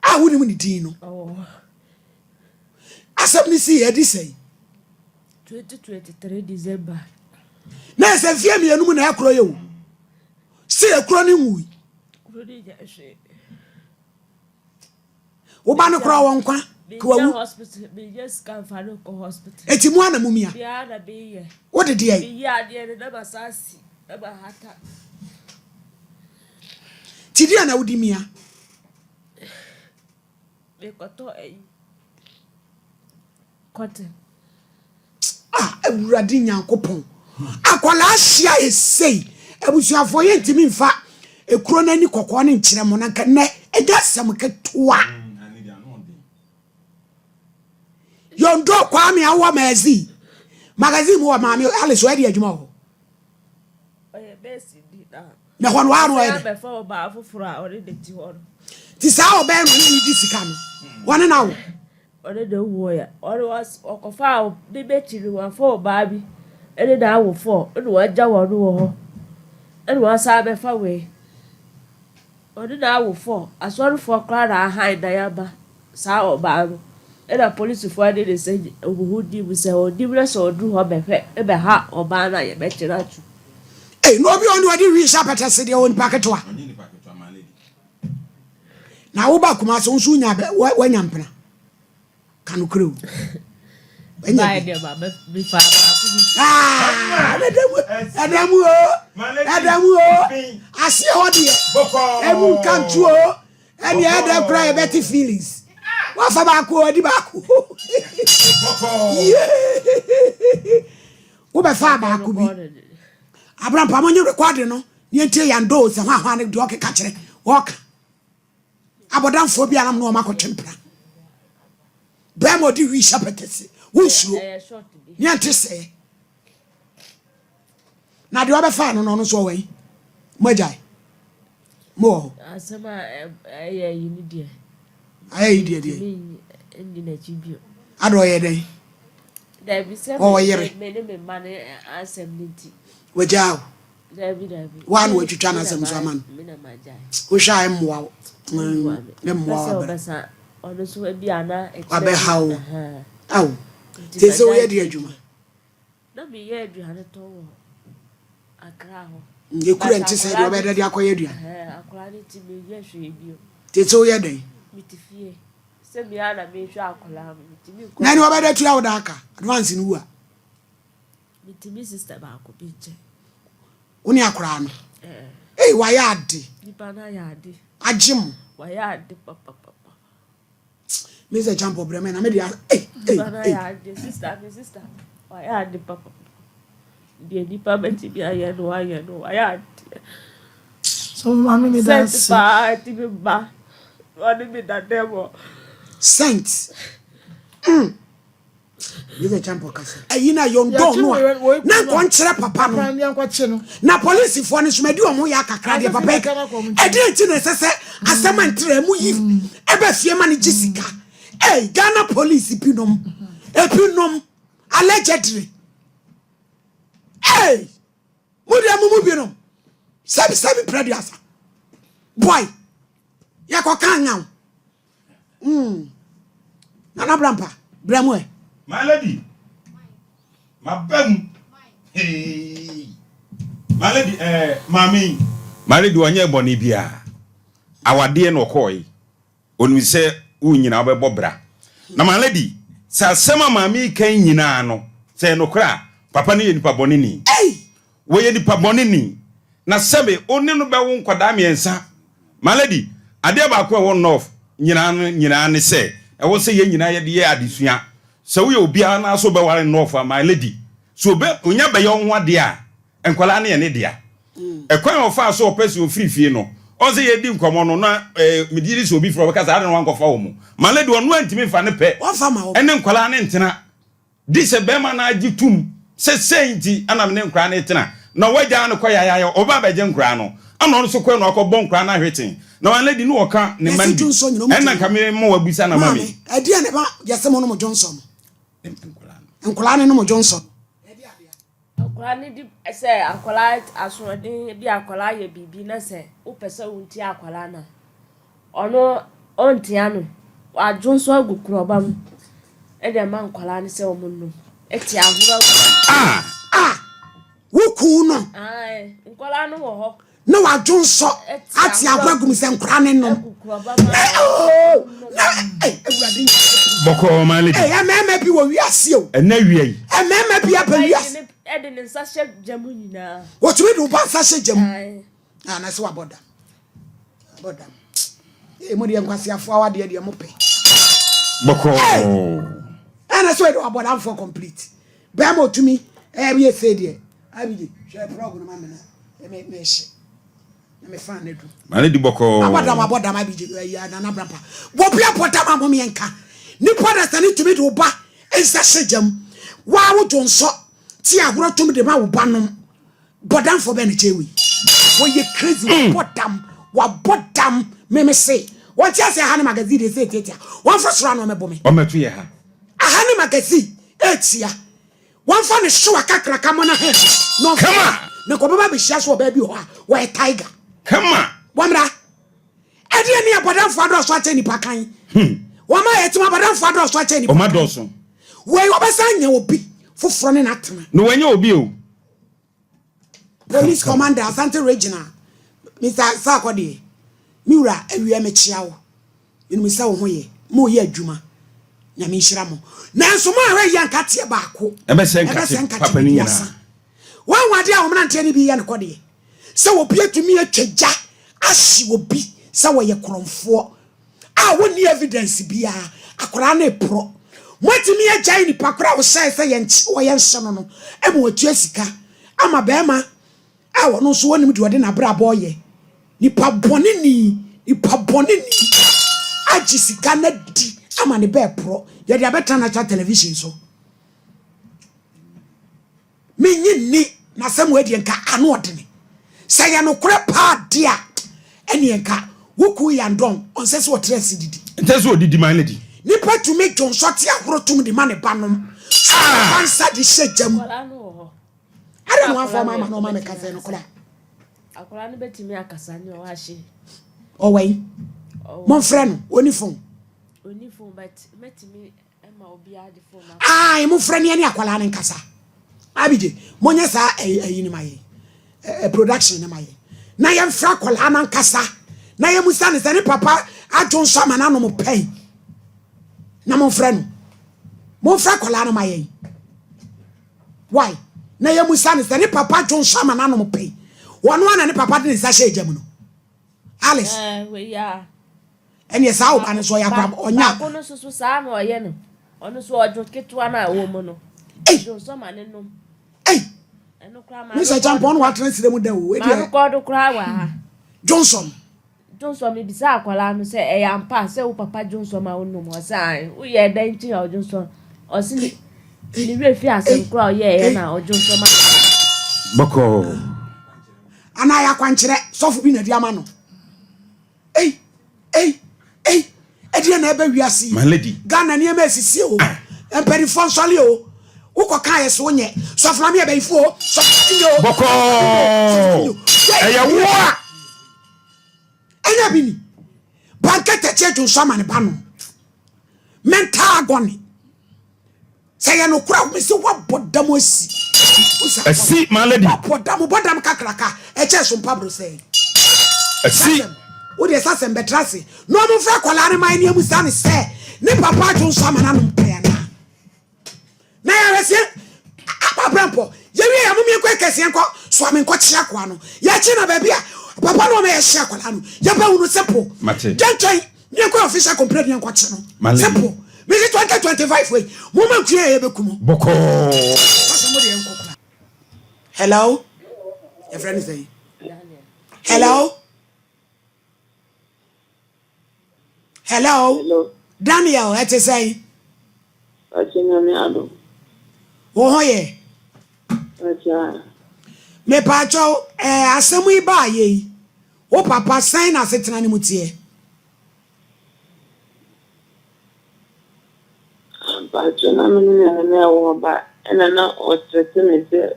a wonim ne din no. Asɛm no sii adi sɛn?
2023 December.
Na ɛsɛ mfeɛ mmienu mu na ɛkorɔ yɛ o. Sɛ ekuro no nwui.
Kuro no nyɛ hwee.
Wo ba no koraa wɔ nkwa ka wawu.
Hospital meyɛ sika nfa no kɔ hospital.
Eti mu ana mumia.
Bia na meyɛ.
Wo de deɛ.
Meyɛ adeɛ no na masa asi na mahata.
Ti deɛ na wodi mia.
Mekɔtɔ ayi. Cotton.
Ah Awurade Nyankopɔn akwadaa hyia yɛ sei abusuafoɔ yɛntumi nfa ekuro no ani kɔkɔɔ no nkyerɛ mo na nka nnɛ ɛnyɛ asɛm ketewa Yondo Kwame awɔ magazine magazine mu wɔ maame Alice ɔyɛ de adwuma wɔ hɔ na hɔ no waa no ɔyɛ dɛ ti saa ɔbɛn no ɔne ne di sika no wɔne na wo
Ɔne no woeɛ. Ɔno ɔs ɔkɔfaa ne n'akyi no, wafa ɔbaa bi ne no awo fɔɔ, ɛna wagya wɔn wɔ hɔ, ɛna wasan abɛfa wei. Ɔne no awo fɔɔ. Asɔrefoɔ koraa na ahan dan ama saa ɔbaa no, ɛna polisifoɔ ne ne sɛ wɔn ho di mu sɛ ɔnim na sɛ ɔduru hɔ bɛhwɛ bɛha ɔbaa no a yɛbɛkye no ato.
Ei, na obi a ɔne ɔde wii hyɛ apɛtɛse deɛ ɔwɔ nipa ketewa. Na woba Kumasi wo nso wonya bɛ wanya mpena ka nokorɛ o wanya bi ah, ɛda mu ɛda mu o ɛda mu o aseɛ hɔ deɛ ɛmu nka nto o ɛne ɛda kora yɛbɛte feelings wafa baako adi baako wobɛfa baako bi abrampa mo nye rekɔde no Yɛntie Yandoo sɛ hwanhwan ne deɛ ɔkeka kyerɛ ɔka abɔdamfoɔ bi anam ne wɔn akɔtwe mpena bɛrima ɔde wi hyɛ pɛtɛse wonsuro ne ɛnte sɛɛ na deɛ ɔbɛfa no no ɔno nso ɔwɔ yi mo agyae mo wɔ hɔ
asɛm a ɛyɛ yi ne deɛ
ayɛ yi deɛ deɛ
nni n'akyi bio
ada ɔyɛ dɛn
dabi sɛ
ɔwɔ yere
me ne me mma ne asɛm ne nti
wagyaa o
Dabi dabi.
Woa na watwitwa n'asɛm so ama no. Wohwɛ a ɛmmoa wo. Ɛmmoa wo abere. Wabɛha wo. Awo. Te sɛ woyɛ de adwuma.
Na meyɛ aduane tɔn wɔ Accra hɔ.
Ekura nti sɛ deɛ ɔbɛyɛ de akɔyɛ aduane.
Akora ne ti meyɛ hwee bio.
Te sɛ woyɛ dɛn?
Mete fie. Sɛ mea na mehwɛ akwadaa no. Metumi nkɔ.
Na ɛne ɔbɛda tua wo da aka. Advance no wu a.
Mete me sista baako bi nkyɛn.
Wo ne akwadaa no? Ei wayɛ ade.
Nipa no ayɛ ade.
Agye mo.
Wayɛ ade papapapa.
Me sɛ champɔ brɛ me na me de ei ei
Nipa no
ei.
ayɛ ade sister me sister wayɛ ade papapapa. Deɛ nipa bɛtumi ayɛ no wayɛ no wayɛ adeɛ.
So maame me da
Sent
ase.
paa ti me ba ɔne me da dɛm hɔ.
Sent mm. Yɛ champɔ kasa. Ayi na yɔndɔn no a na nkɔ nkyerɛ papa no. Na polisifoɔ no soma di wɔn yɛ akakra deɛ papa yi ɛdeɛ nti na ɛsɛ sɛ asɛm a ntrɛ mu yi ɛbɛ fie ma no gye sika. Hey, Ghana police binom ebinom allegedly. Hey, mo deɛ mo mu binom sɛbi sɛbi prɛduasa boy yɛkɔka nyaw. Mm. Nana Brampa, brɛ mu ɛ.
My lady, maba mu. Hey. My lady, eh, maame yi. My lady, ɔnyɛ bɔne biara. Awadeɛ na ɔkɔɔe. Onim sɛ wo nyinaa wobɛbɔ bra. Na my lady, sɛ asɛm a maame yi kan nyinaa no, sɛ ɛyɛ nokorɛ a, papa no yɛ nipa bɔne ni.
Ei!
Wɔyɛ nipa bɔne ni. Na sɛbe wo ne no bɛwo nkwadaa mmiɛnsa. My lady, adeɛ baako a ɛwɔ North nyinaa no nyinaa ne sɛ, ɛwɔ sɛ yɛn nyinaa yɛde yɛ adesua. Sɛ woyɛ obiara na sɛ wobɛware North a, my lady, sɛ obe, onya bɛyɛ wo ho adeɛ a, nkwadaa no yɛ ne dea. Ɛkwan a ɔfaa so ɔpɛ sɛ ɔfiri fie no, ɔn sɛ yɛredi nkɔmmɔ no, na eh, megye di sɛ obi frɛ ɔbɛka sɛ, adɛn na wankɔfa wɔn? My lady, ɔno antumi mfa ne pɛ
Wɔmfa ma wɔn.
ne nkwadaa no ntena. Di sɛ bɛrima no ara gye tom sɛ sei nti na me ne nkoraa no retena, na wagyaa no kɔ yayaaya, ɔba abɛgye nkoraa no, ɛna ɔno nso kɔɛ na wakɔbɔ nkoraa no ahwete, na wɔn lady no ɔka ne mma no
Yɛse
bi,
dwonsɔ nyina ɔmo
ɛna
tumi
nka
nom.
me ma wabisa no ama
Maame,
me.
ɛdeɛn na ɛma yɛse mo nom dwonsɔ no?
Nkoraa no.
Nkoraa no nom dwonsɔ no. Ɛdeɛ adeɛ.
Akwadaa no di sɛ akwadaa asoɔden bi akwadaa yɛ biribi na sɛ wopɛ sɛ wontia akwadaa no a, ɔno ɔntia no. Wadwo nso agu korɔba mu de ama nkwadaa no sɛ wɔnnom. Ɛte ahorow agu.
Ah!
Ah! Wo kuu no.
Ae, nkwadaa no wɔ hɔ.
Na wadwo nsɔ ate ahorow agu mu sɛ nkwadaa no nnom. Na awurade
Bɔkɔɔ my lady.
Ɛyɛ mmarima bi wɔ wiase o.
Ɛnɛ wia yi.
Mmarima bi aba wiase.
Ɛde ne nsa hyɛ gya mu nyinaa.
Wɔtumi de wo ba nsa hyɛ gya mu. Ah, na sɛ wabɔ dam. Abɔ dam. Ee, mo deɛ nkwaseafoɔ awadeɛ deɛ mo pɛ.
Bɔkɔɔ.
Ɛna sɛ wɔde wabɔ damfoɔ complete. Bɛrima otumi ɛyɛ sɛ deɛ. Abigye, hwɛ prɔg no ma me na me me hye. Na me fan no du.
Ma ne di bɔkɔɔ.
Abɔ dam abɔ dam Abigye ɛyɛ Nana Brampa. Wɔbi abɔ dam a mo yɛn ka. Nipa da sani tumi de wo ba nsa hyɛ gya mu. Waa wo dwonsɔ ti ahorɔ tum de ma wo ba nom. Bɔdamfoɔ bɛn na kyɛn wei? Wɔyɛ crazy wabɔ dam wabɔ dam meme se wɔnte ase aha ne magazine deɛ sɛ ɛtiatia wɔmfa soro ano ɔmɛbo me.
Ɔmɛto yɛ ha.
Aha ne magazine ɛtia wɔmfa ne hyewa kakraka mɔ na hɛn na ɔmfa
Kama.
na nkɔbɛba abɛhyia so wɔ baabi hɔ a wɔyɛ tiger.
Kama.
Wɔmmra. Ɛdeɛ ne abɔdamfoɔ adɔɔso akyɛ nipa kan. Wɔn a yɛtem abɔdamfoɔ adɔɔso akyɛ nipa
Wɔn
kan.
adɔɔso.
Wei wɔbɛsan anya obi foforɔ ne n'atena.
Na wɔanya obi o.
Police Commander Asante Regional Mr. Sarko deɛ me wura awia mekyea wo menim sɛ wo ho yɛ mo yɛ adwuma nyame nhyira mo nanso mo ahwɛ yɛ nkateɛ baako
ɛbɛsɛ nkate papa no nyinaa
wɔn adeɛ a wɔn nanteɛ no bi yɛ no kɔ deɛ sɛ obi atumi atwa gya ahye obi sɛ wɔyɛ korɔmfoɔ a wɔnni evidence biara akwaraa no reporɔ moatumi agyae nipa koraa a wɔhyɛe sɛ yɛnkye wɔ yɛnhyɛ no no ma watua sika ama bɛrima a ɔno nso wɔnim deɛ ɔde n'abrabɔ yɛ nipa bɔne ni nipa bɔne ni agye sika no adi ama ne bɛɛ porɔ yɛde abɛtena national television so Mennye nni, na asɛm wei deɛ nka ano ɔdene. Sɛ ɛyɛ nokorɛ paa de a, ɛneɛ nka wo kuu Yandon, ɔnsɛ sɛ ɔtra ase didi.
Ɛnsɛ sɛ ɔdidi ma no di.
Nipa tumi dwonsɔ te ahoro tom de ma ne ba nom, sɔ ne ba nsa de hyɛ gya mu.
Akwadaa no wɔ hɔ.
Adɛn na wamfa ɔma ama na ɔma meka sɛ nokorɛ a?
Akwadaa no bɛtumi akasa ne ɔwɔ ahye.
Ɔwɔ yi? Momfrɛ no, ɔni phone.
Ɔni phone but mɛtumi
Ae mofrɛ ne ɛne akwadaa no nkasa. Abigye monyɛ saa ɛyi no ma yɛn production no ma yɛn na yɛmfrɛ akwadaa no ankasa na yɛmusa ne sɛ ne papa adwo nso ama no anom pɛn na momfrɛ no momfrɛ akwadaa no ma yɛn why na yɛmusa ne sɛ ne papa adwo nso ama no anom pɛn. Wɔno ara na ne papa de ne nsa hyɛɛ gya mu no. Alice.
Ɛɛ wei a.
Ɛneɛ saa wo ba no nso ɔyɛ akora ɔnya.
Baako no nso so saa na ɔyɛ no. Ɔno nso ɔdwo ketewa no a ɛwɔ mu no.
Ei.
Ɔdwo nso ma ne nom.
Ei.
Ɛno koraa maa
Me sɛ kyampɔn no watena sire mu da o.
Maa no kɔɔdo koraa wɔ ha.
Johnson.
Dwonsɔ Mebisaa akwadaa no sɛ, Ɛyɛ ampa sɛ wo papa dwonsɔ ma wonom? Ɔse, Aane. Woyɛɛ dɛn nti na ɔdwonsɔ? Ɔse, ne ne werɛ fi asɛm korɔ a ɔyɛeɛ na ɔdwonsɔ ma no.
Bɔkɔɔ.
Anaa ɛyɛ akwankyerɛ sɔfo bi na ɛde ama no. Ei, ei, ei, ɛdeɛ na ɛbɛ wiase yi.
My lady.
Ghana nneɛma esisi o. Mpanimfoɔ nsɔle o. Wokɔ kaa yɛ so wonyɛ. Sɔfo maame yɛ bɛyifo o. Sɔfo maame nyɛ o.
Bɔkɔɔ. Ɛyɛ wo a.
Ɛnyɛ bi ni. Bankɛtɛkye dwonsɔ ama ne ba no. Mental agony. Sɛ yɛ nokora me sɛ woabɔ dam asi.
Asi my lady.
Woabɔ dam, bɔ dam kakraka. Ɛkyɛ so mpabro sɛ.
Asi.
Wo deɛ sasɛm bɛtra ase. Na ɔmo mfrɛ akwadaa no ma ɛne amu sa ne sɛ ne papa adwonsɔ ama no anom pɛɛ anaa. Na yɛhwɛ sɛ abrɛmpɔ yɛwie yɛ mom yɛnkɔ ɛkɛse yɛnkɔ soa me nkɔ kye akoa no yɛkye na baabi a papa no ɔma yɛhye akwadaa no yɛbɛhu no simple yɛntwɛn yɛnkɔ official complaint yɛnkɔ kye no simple mesi 2025 wei moma nkua yɛ yɛbɛku mu
bɔkɔɔ
sɛ mode yɛnkɔ kora hello yɛfrɛ no sɛn hello Hello.
Hello.
Daniel, ɛte sɛn?
Pakyɛ Nyame adom.
Wo ho yɛ?
Pakyɛ.
Mepaakyɛw, ɛɛ asɛm yi baa yɛ yi, wo papa sɛn na asetena no mu teɛ?
Mpakyɛ na me ne me nana ɛwɔ hɔ ba ɛna na ɔkyerɛte me sɛ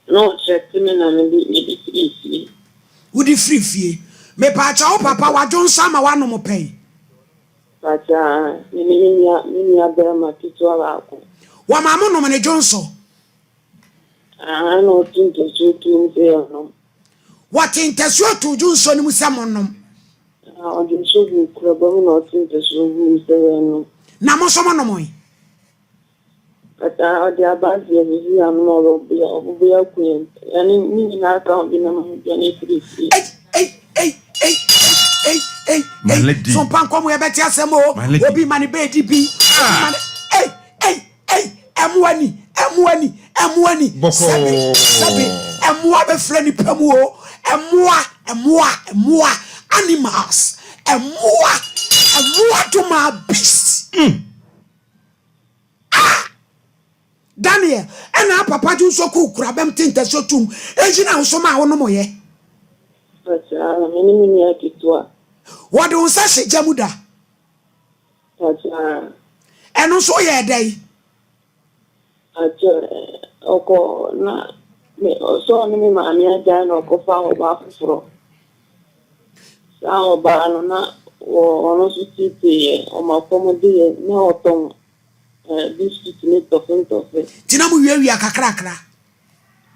Na ɔkyerɛte me na mede mede firii fie.
Wode firi fie. Mepaakyɛw wo papa wadwo nsa ama woanom pɛn?
Mpakyɛ aah me ne me nua me nua barima ketewa baako.
Wɔma mo nom ne dwonsɔ?
Aah na ɔte ntasuo too mu sɛ yɛnom.
Wɔte ntasuo too dwonsɔ no mu sɛ monom?
Aah ɔde nsuo guu kuraba mu na ɔte ntasuo guu mu sɛ yɛnom.
Na mo nso monomoe?
But ah ɔde aba ase asisi ano ma ɔbɛboa ɔbɛboa aku yɛn ɛne ne nyinaa ka ho bi na ma medwane firi fie.
Ei ei ei ei ei ei
My
ei
lady.
So mpa nkɔm yɛbɛte asɛm o
My lady.
Obi ma ne bɛɛdi bi Obi ma ne ei ei ei Ɛmoa ni ɛmoa ni ɛmoa ni Sɛbe
Bɔkɔɔ.
sɛbe ɛmoa bɛfra nipa mu o Ɛmoa ɛmoa ɛmoa Animals ɛmoa ɛmoa domaa beast. Ah! Daniel, ɛna papa dwo nso kuu kurabɛm te ntasuo tum egyina wo so maa wo nom yɛ.
Pakyɛ, me ne me nua ketewa.
Wɔde wo nsa hyɛ gya mu da.
Pakyɛ.
Ɛno nso woyɛɛ dɛn?
Pakyɛ, ɔkɔ na me ɔsɛ ɔne me maame agyae na ɔkɔfa ɔbaa foforɔ. Saa ɔbaa no na wɔ ɔno nso teeteeɛ, ɔma fam deɛ na ɔtɔn biscuit ne tɔfe ntɔfe.
Nti na mo wiawia kakrakra.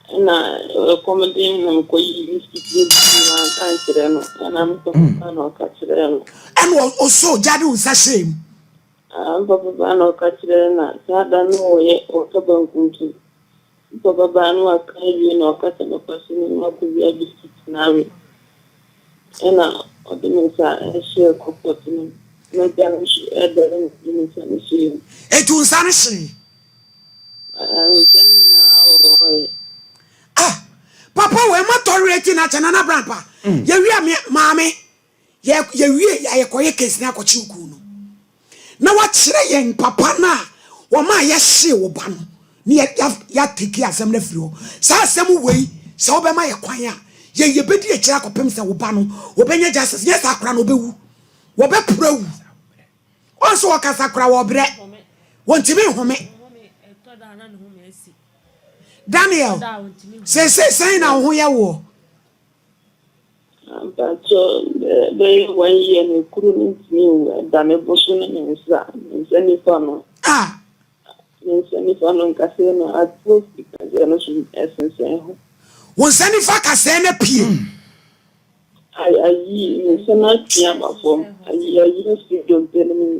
Ɛna ɛkɔm de me na mekɔyii biscuit no bi dii manka ankyerɛ no. Ɛna me papa baa na ɔka kyerɛɛ no.
Ɛna ɔsɔɔ gya de wo nsa hyɛɛ mu.
Ah, me papa baa na ɔka kyerɛɛ no na saa da no ɔyɛ ɔka banku nti. Me papa baa na waka awie na ɔka sɛ papa so ne makɔwia biscuit no awe. Ɛna ɔde me nsa hyɛɛ kɔpɔt no mu. Na gya no nso ɛdɛre na ɔde me nsa no hyɛɛ mu.
Enti wo nsa no hyee?
Ah, me nsa no nyinaa worɔe.
Ah, papa wei ma tɔwerɛ ti na kyɛ Nana Brampa. Yɛwie a me maame Yɛ yɛwie yɛ a yɛkɔyɛ case no akɔkye wo kunu no na wakyerɛ yɛn papa no a wɔmaa yɛhyee wo ba no ne yɛ yɛ yɛateki asɛm no afiri hɔ. Saa asɛm wei sɛ wobɛma yɛ kwan a yɛn yɛbɛdi akyire akɔpem sɛ wo ba no wɔbɛnya justice nyɛ saa koraa no ɔbɛwu wɔbɛporo awu. Wɔn nso wɔkasa koraa wɔbrɛ wɔntumi nhome. Daniel, seesei sɛn na wo ho yɛ woɔ?
Mpakyɛw bɛyɛ one year no kuru no ntumi nwu ɛda me bo so ne me nsa me nsa nifa no.
Ah.
Me nsa nifa no nkasɛɛ no atuo fi kasɛɛ no so ɛsensɛn hɔ.
Wo nsa nifa kasɛɛ no apue.
Ayi me nsa no atwe aba fam ayi ayi afiri dompe no mu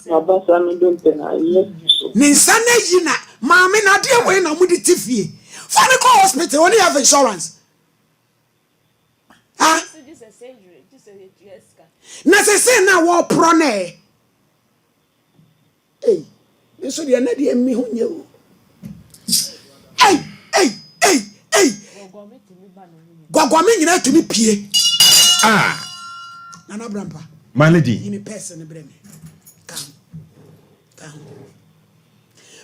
m'abasa no dompe no ayi afiri so.
Ne nsa no ayi na maame na adeɛ wei na mode te fie. Fa no kɔ hospital, ɔnni health insurance. Ha? Na sese na wɔporɔ no ɛ. Ei, me nso deɛ na deɛ mmi ho nyɛ o. Ei, ei, ei, ei. Gwagwame nyinaa tumi pie.
Ah.
Nana Brampa.
My lady.
Yi me pɛs no brɛ me. Ka ho. Ka ho.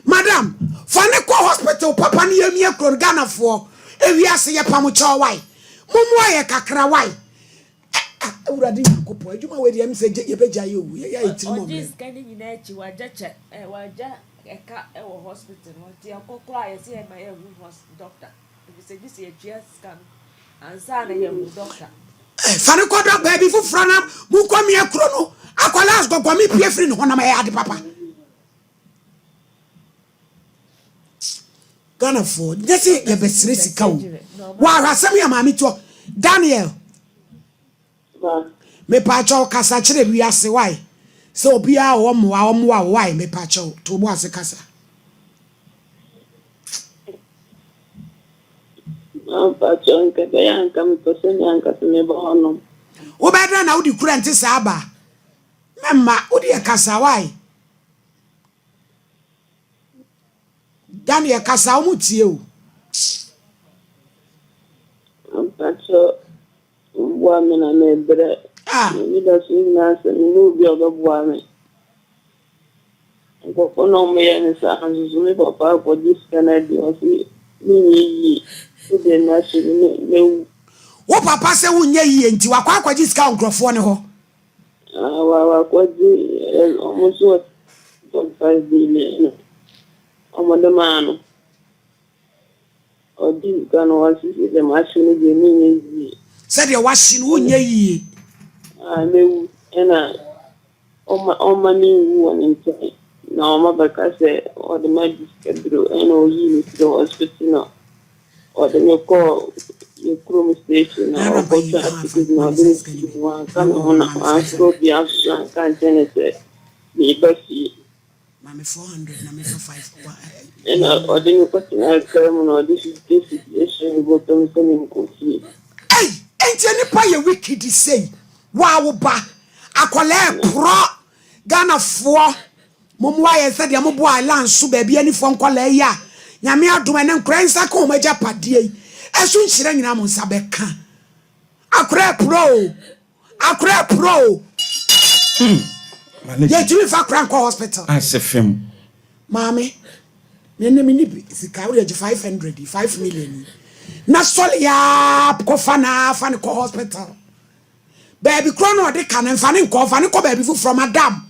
Madam, fa ne kɔ hospital papa ne yɛmia kuro no Ghanafoɔ. Ewiase yɛ pam kyɛw wae. Mommoa yɛ kakra wae. Awurade Nyankopɔn, adwuma wei deɛ ɛm sɛ yɛbɛgya yɛ o, yɛyɛ ayɛ tirim
Ɔgye
ɔmmerɛ.
sika no nyinaa akyi, wagya kyɛ ɛ wagya ɛka wɔ hospital no nti ɛkɔ koraa yɛsɛ yɛma yɛhu hos doctor efisɛ gye sɛ yɛtua sika no ansa na yɛahu doctor.
Fa no kɔ dɔ baabi foforɔ na monkɔ mia kuro no. Akwadaa gɔgɔme pue firi ne honam ɛyɛ ade papa. Ghanafoɔ nyɛ sɛ yɛbɛsrɛ sika o. Wahwɛ asɛm yɛ maame toɔ. Daniel. Mepaakyɛw kasa kyerɛ wiase wai sɛ obiaa ɔwɔ mmoa ɔmmoa wo wai mepaakyɛw to wo bo ase kasa.
Mpakyɛw nka ɛbɛyɛ a nka mepɛ sɛ me ankasa meba hɔnom.
Wobɛyɛ dɛn na wode kura nte saa aba? Mɛmma wodeɛ kasa wai. Daniel kasa wɔn tie o.
Mpakyɛw boa me na mebrɛ.
Ah.
M'anidaso nyinaa sɛ menni obi a ɔbɛboa me. Nkurɔfoɔ na wɔyɛ me saa nso so me papa akɔgye sika no adi ɔse menyɛ yie wode no ahyɛ mu me mɛwu.
Wo papa sɛ wonyɛ yie nti wakɔ akɔgye sika wɔ nkurɔfoɔ no hɔ.
Ah, wa wakɔgye ɛ wɔn nso wɔ 45 billion na wɔde maa no. Ɔgye sika no ɔse sɛ mahye no deɛ menyɛ yie.
Sɛdeɛ wahye no wonyɛ yie.
Ah, mɛwu ɛna ɔma ɔma me nwu wɔ ne nkyɛn na ɔma bɛka sɛ ɔde ma di sika duro ɛna ɔyii me firi hospital na ɔde me kɔɔ yɛ kurom station na
Nana Brampa yi
ɔkɔtwa
ka
ticket na
maame
ɔde
sɛ
me
sika ni
firi
bi
mu wanka
na
me
wɔ
ho na
maame
wamfrɛ
500.
obiara nso so anka nkyerɛ ne sɛ meba fie.
Maame 400 na mefa 5 wa
Ɛna ɔde me kɔtena kaa mu na ɔde 50 cedi ahyɛ me bɔtɔ mu sɛ menkɔ fie.
Ei, enti nipa yɛ wicked sei. Waa wo ba akwadaa ɛporɔ Ghanafoɔ mommoa yɛn sɛdeɛ moboa Island so baabi anifoɔ nkwadaa yi a Nyame adom ɛnɛ nkwadaa nsa ka wɔn agyapadeɛ yi ɛso nhyira nyinaa mo nsa bɛka. Akwadaa ɛporɔ o, akwadaa ɛporɔ o.
My lady.
Yɛntumi fa akwadaa nkɔ hospital.
Ase fam.
Maame, me ne me ni bi sika wode agye 500 yi, 5 million yi. Na sɔle yaa kɔfa na fa ne kɔ hospital. Baabi korɔ na ɔde ka no mfa ne nkɔ, fa ne kɔ baabi foforɔ madam.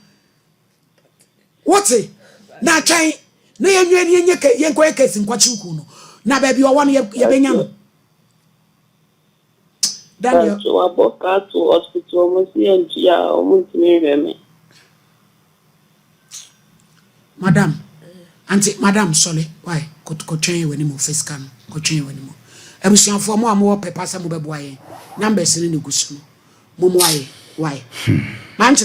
Wote na twɛn na yɛnwie ne yɛnyɛ ke yɛnkɔyɛ case nkɔkye ku no. Na baabi ɔwɔ no yɛbɛnya no. Daniel.
Mpakyɛw wabɔ kaa to hospital ɔmo si yɛntua a ɔmo ntumi nhwɛ me.
Madam, aunty madam sɔle wai kɔtwɛn w'anim o sika no kɔtwɛn w'anim. Abusuafoɔ mo a mowɔ pɛpa sɛ mobɛboa yɛn numbers no ne gu so no mommoa yɛn wai. Mankyerɛ.